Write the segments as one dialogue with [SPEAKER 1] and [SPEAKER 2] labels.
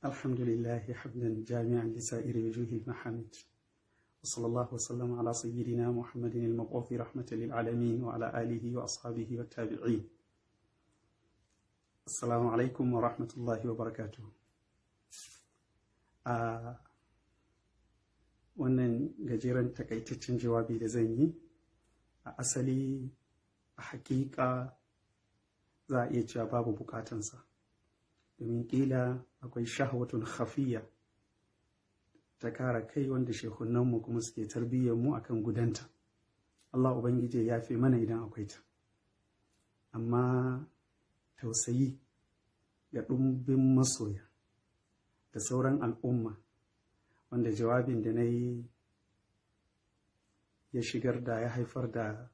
[SPEAKER 1] الحمد لله حمدا جامعا لسائر وجوه المحامد، وصلى الله وسلم على سيدنا محمد المبعوث رحمة للعالمين وعلى آله وأصحابه والتابعين. السلام عليكم ورحمة الله وبركاته. Wannan gajeren takaitaccen jawabi da zan yi, a asali, a hakika, za a iya cewa babu bukatansa, domin kila akwai shahwatun khafiyya ta kara kai wanda shehunanmu kuma suke tarbiyyar mu akan gudanta. Allah Ubangiji ya fi mana idan akwai ta. Amma tausayi ga ɗumbin masoya da sauran al'umma wanda jawabin da na yi ya shigar da ya haifar da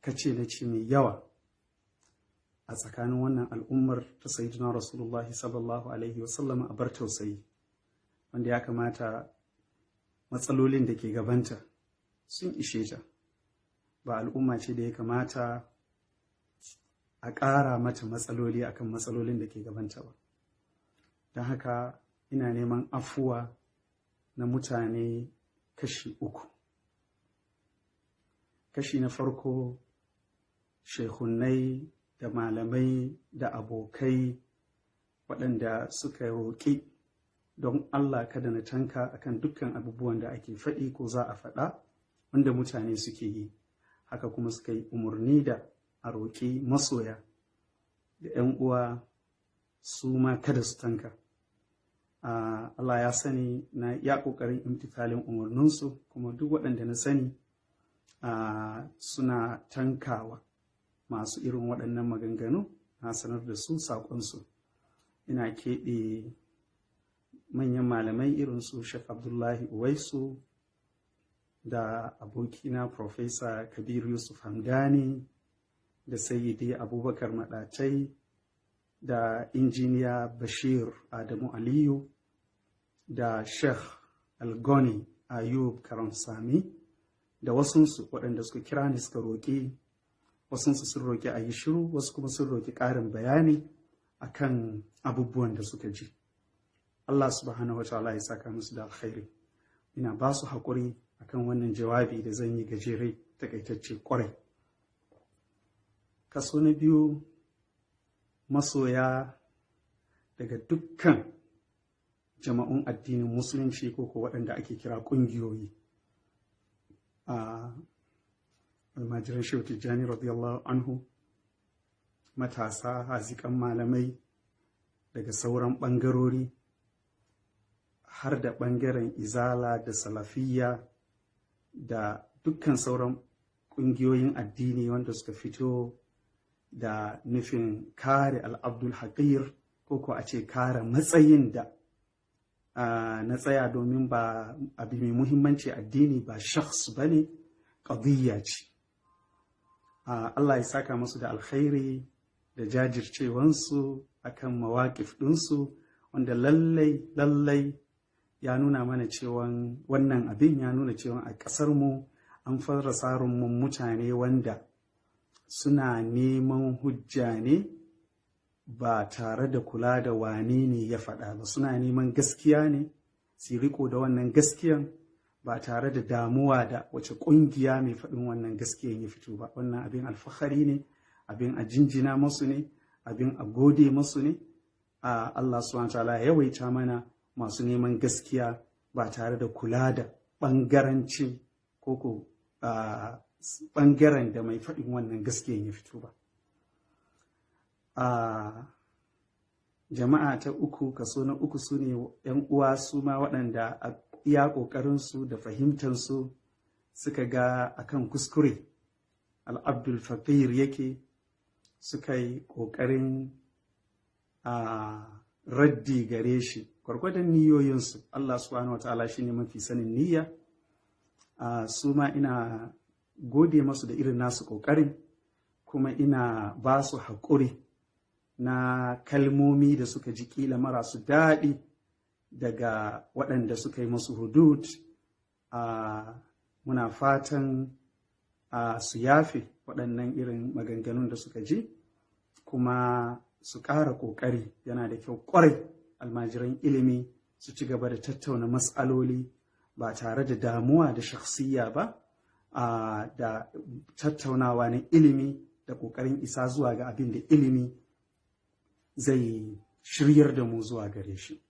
[SPEAKER 1] kace na ce mai yawa a tsakanin wannan al'ummar ta Sayyidina Rasulullahi sallallahu alaihi wasallam, a bar tausayi, wanda ya kamata matsalolin da ke gabanta sun ishe ta. Ba al'umma ce da ya kamata a ƙara mata matsaloli akan matsalolin da ke gabanta ba. Don haka ina neman afuwa na mutane kashi uku. Kashi na farko, shehunnai da malamai da abokai waɗanda suka roƙi don Allah kada na tanka akan dukkan abubuwan da ake faɗi ko za a faɗa wanda mutane suke yi. Haka kuma suka yi umarni da a roƙi masoya da 'yan uwa su ma kada su tanka. Allah ya sani na ya ƙoƙarin imtithalin umarninsu, kuma duk waɗanda na sani suna tankawa masu irin waɗannan maganganu, na sanar da su saƙonsu. Ina keɓe manyan malamai irin su Sheikh Abdullahi Uwaisu da abokina Professor Kabir Yusuf Hamdani da Sayyidi Abubakar Maɗatai da Injiniya Bashir Adamu Aliyu da Sheikh Algoni Ayub Karamsami da wasunsu waɗanda suka kira ni suka roƙi. Wasunsu sun roƙi a yi shiru, wasu kuma sun roƙi ƙarin bayani akan abubuwan da suka ji. Allah subhanahu wa ta'ala ya saka musu da alkhairi. Ina ba su haƙuri akan wannan jawabi da zan yi gajere, takaitacce ƙwarai. Kaso na biyu, masoya daga dukkan jama'un addinin Musulunci ko waɗanda ake kira ƙungiyoyi, a almajiran Shehu Tijjani radiyallahu anhu, matasa haziƙan malamai daga sauran ɓangarori, har da ɓangaren Izala da Salafiyya da dukkan sauran ƙungiyoyin addini wanda suka fito da nufin kare al'abdul haƙir, ko a ce kare matsayin da na tsaya, domin ba abu mai muhimmanci addini ba shakhs ba ne, ƙadiyya ce. Allah ya saka musu da alkhairi da jajircewansu akan mawaƙif ɗinsu, wanda lallai lallai ya nuna mana cewa wannan abin ya nuna cewa a ƙasar mu an fara tsarin mutane wanda suna neman hujja ne ba tare da kula da wane ne ya faɗa ba. Suna neman gaskiya ne, su riko da wannan gaskiyan ba tare da damuwa da wace ƙungiya mai faɗin wannan gaskiyan ya fito ba. Wannan abin alfahari ne, abin a jinjina masu ne, abin a gode masu ne. A Allah subhanahu ta'ala ya yawaita mana masu neman gaskiya ba tare da kula da ɓangarancin ko ɓangaren da mai faɗin wannan gaskiyan ya fito ba. A jama'a ta uku, kaso na uku, su ne 'yan uwa su ma waɗanda a iya ƙoƙarinsu da fahimtansu suka ga akan kuskure al'abdul faqir yake, suka yi ƙoƙarin a raddi gare shi gwargwadon niyoyinsu. Allah subhanahu wa ta'ala shine mafi sanin niyya. Su ma ina gode masu da irin nasu ƙoƙarin, kuma ina ba su haƙuri na kalmomi da suka ji ƙila marasu daɗi daga waɗanda suka yi masu hudud. Muna fatan su yafe waɗannan irin maganganun da suka ji, kuma su ƙara ƙoƙari. Yana da kyau ƙwarai. Almajiran ilimi su ci gaba da tattauna matsaloli ba tare da damuwa da shakhsiyya ba, da tattaunawa na ilimi da ƙoƙarin isa zuwa ga abin da ilimi zai shiryar da mu zuwa gare shi.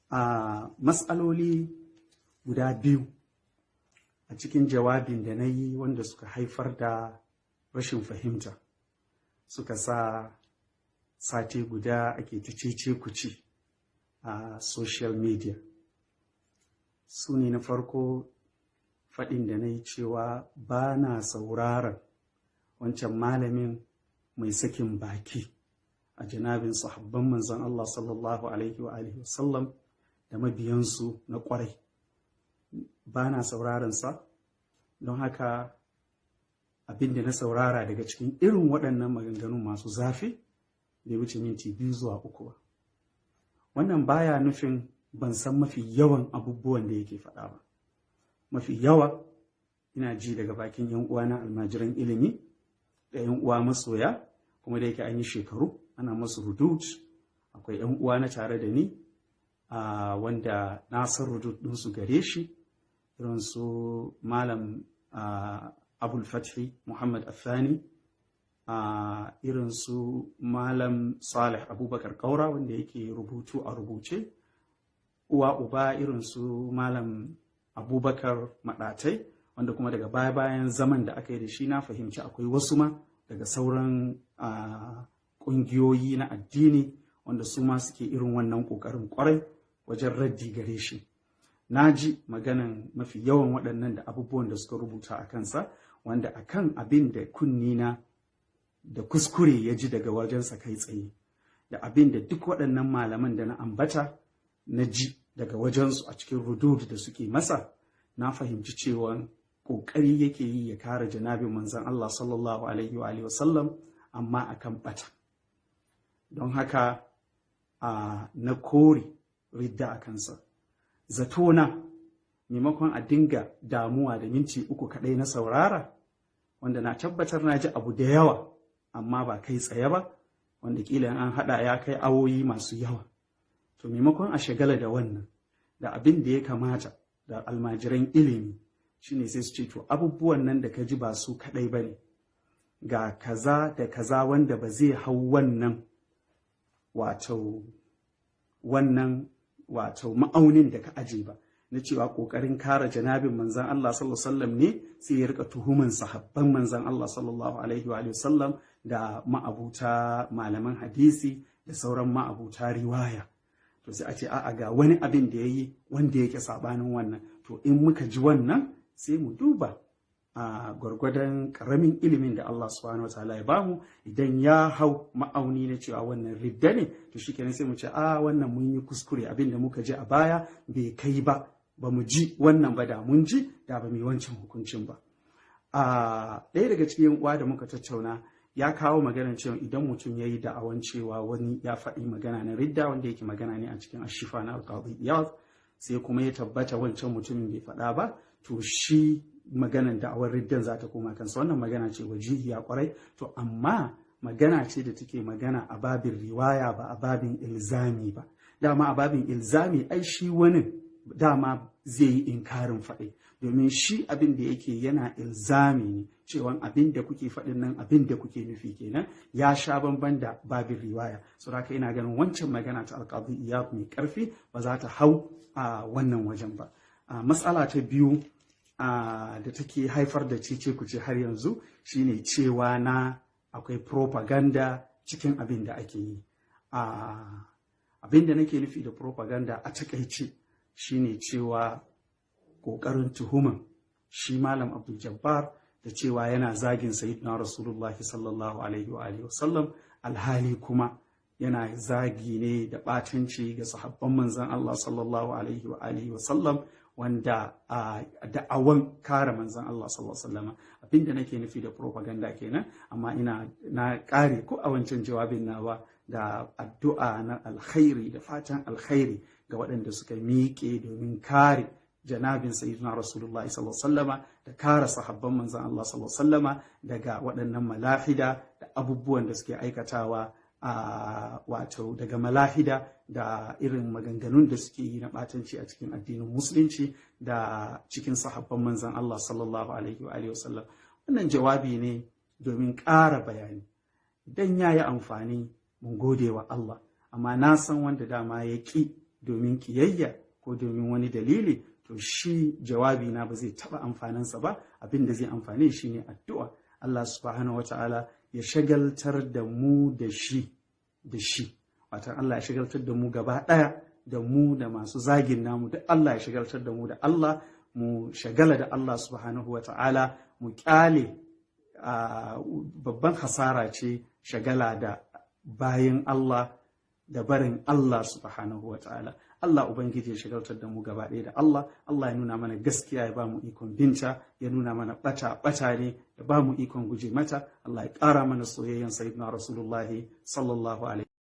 [SPEAKER 1] A matsaloli guda biyu a cikin jawabin da na yi wanda suka haifar da rashin fahimta, suka sa sati guda ake ta cece kuce a social media, su ne: na farko, faɗin da na yi cewa ba na sauraron wancan malamin mai sakin baki a janabin sahabban Manzon Allah sallallahu alaihi wa alihi wasallam da mabiyansu na kwarai. Ba na sauraron sa. Don haka abin da na saurara daga cikin irin waɗannan maganganu masu zafi bai wuce minti 2 zuwa 3 ba. Wannan baya nufin ban san mafi yawan abubuwan da yake faɗa ba. Mafi yawa ina ji daga bakin 'yan uwana almajiran ilimi da 'yan uwa masoya. Kuma da yake an yi shekaru ana masu rudud, akwai 'yan uwa na tare da ni wanda na san rudud ɗinsu gare shi, irin su Malam Abul Fathi Muhammad Athani, irin su Malam Salih Abubakar Kaura wanda yake rubutu a rubuce, uwa uba irin su Malam Abubakar Maɗatai, wanda kuma daga baya-bayan zaman da aka yi da shi na fahimci akwai wasu ma daga sauran ƙungiyoyi na addini wanda su ma suke irin wannan ƙoƙarin ƙwarai wajen raddi gare shi. Na ji maganan mafi yawan waɗannan da abubuwan da suka rubuta a kansa, wanda akan abin da kunnina da kuskure ya ji daga wajensa kai tsaye, da abin da duk waɗannan malaman da na ambata na ji daga wajensu a cikin rudud da suke masa, na fahimci cewa ƙoƙari yake yi ya kare janabin Manzon Allah sallallahu alaihi wa wasallam, amma akan ɓata. Don haka na kore ridda a kansa. Zatona, maimakon a dinga damuwa da minti 3 kaɗai na saurara, wanda na tabbatar na ji abu da yawa amma ba kai tsaye ba, wanda kila an haɗa ya kai awoyi masu yawa, to maimakon a shagala da wannan, da abin da ya kamata da almajiran ilimi shine sai su ce, "To, abubuwan nan da ka ji ba su kaɗai ba ne, ga kaza da kaza wanda ba zai hau wannan wato ma'aunin da ka aje ba na cewa kokarin kare janabin Manzan Allah sallallahu alaihi wasallam ne, sai ya rika tuhuman sahabban Manzan Allah sallallahu alaihi wa sallam da ma'abuta malaman hadisi da sauran ma'abuta riwaya." To sai a ce, "A'a, ga wani abin da yayi wanda yake sabanin wannan." To in muka ji wannan, sai mu duba a gwargwadon karamin ilimin da Allah subhanahu wataala ya bamu. Idan ya hau ma'auni na cewa wannan ridda ne, to shikenan, sai mu ce, "A, wannan mun yi kuskure, abin da muka ji a baya bai kai ba, ba mu ji wannan ba. Da mun ji, da ba mu yi wancan hukuncin ba." A ɗaya daga cikin uwa da muka tattauna ya kawo maganar cewa idan mutum ya yi da'awan cewa wani ya faɗi magana na ridda, wanda yake magana ne a cikin Ashifa na Alƙadi Iyad, sai kuma ya tabbata wancan mutumin bai faɗa ba, to shi maganan da'awar riddan za ta koma kansa. Wannan magana ce wajihiya kwarai. To amma magana ce da take magana a babin riwaya, ba a babin ilzami ba. Dama a babin ilzami ai shi wani dama zai yi inkarin faɗi, domin shi abin da yake yana ilzami ne cewa abin da kuke faɗin nan, abin da kuke nufi kenan, ya sha bamban da babin riwaya. So haka ina ganin wancan magana ta Alƙadi Iyad mai ƙarfi ba za ta hau a wannan wajen ba. Matsala ta biyu da take haifar da cece kuce har yanzu shine cewa na akwai propaganda cikin abin da ake yi. Abin da nake nufi da propaganda a takaice shine cewa ƙoƙarin tuhuman shi Malam Abdul Jabbar da cewa yana zagin Sayyidina Rasulullah sallallahu alaihi wa alihi wasallam, alhali kuma yana zagi ne da ɓatanci ga sahabban Manzon Allah sallallahu alaihi wa alihi wasallam, wanda a da'awan kare Manzon Allah sallallahu alaihi wasallam. Abinda nake nufi da propaganda kenan. Amma ina na kare ko a wancan jawabin nawa da addu'a na alkhairi da fatan alkhairi ga waɗanda suka miƙe domin kare janabin Sayyidina Rasulullahi sallallahu alaihi wasallama da kare sahabban Manzon Allah sallallahu alaihi wasallama daga waɗannan malahida da abubuwan da suke aikatawa. wato daga malahida da irin maganganun da suke yi na ɓatanci a cikin addinin Musulunci da cikin sahabban Manzan Allah sallallahu alaihi wa wasallam. Wannan jawabi ne domin ƙara bayani. Idan ya yi amfani, mun gode wa Allah, amma na san wanda dama ya ƙi domin ƙiyayya ko domin wani dalili, to shi jawabi na ba zai taɓa amfaninsa ba. Abin da zai amfane shi ne addu'a. Allah subhanahu wa ta'ala ya shagaltar da mu da shi, watan Allah ya shagaltar da mu gaba ɗaya, da mu da masu zagin namu duk. Allah ya shagaltar da mu da Allah, mu shagala da Allah subhanahu wa ta'ala, mu kyale. Babban hasara ce shagala da bayan Allah da barin Allah subhanahu wa ta'ala. Allah Ubangiji ya shagaltar da mu gaba ɗaya da Allah. Allah ya nuna mana gaskiya, ya ba mu ikon binta, ya nuna mana ɓata ɓata ne, ya ba mu ikon guje mata. Allah ya ƙara mana soyayyan Sayyidina Rasulullahi sallallahu alaihi.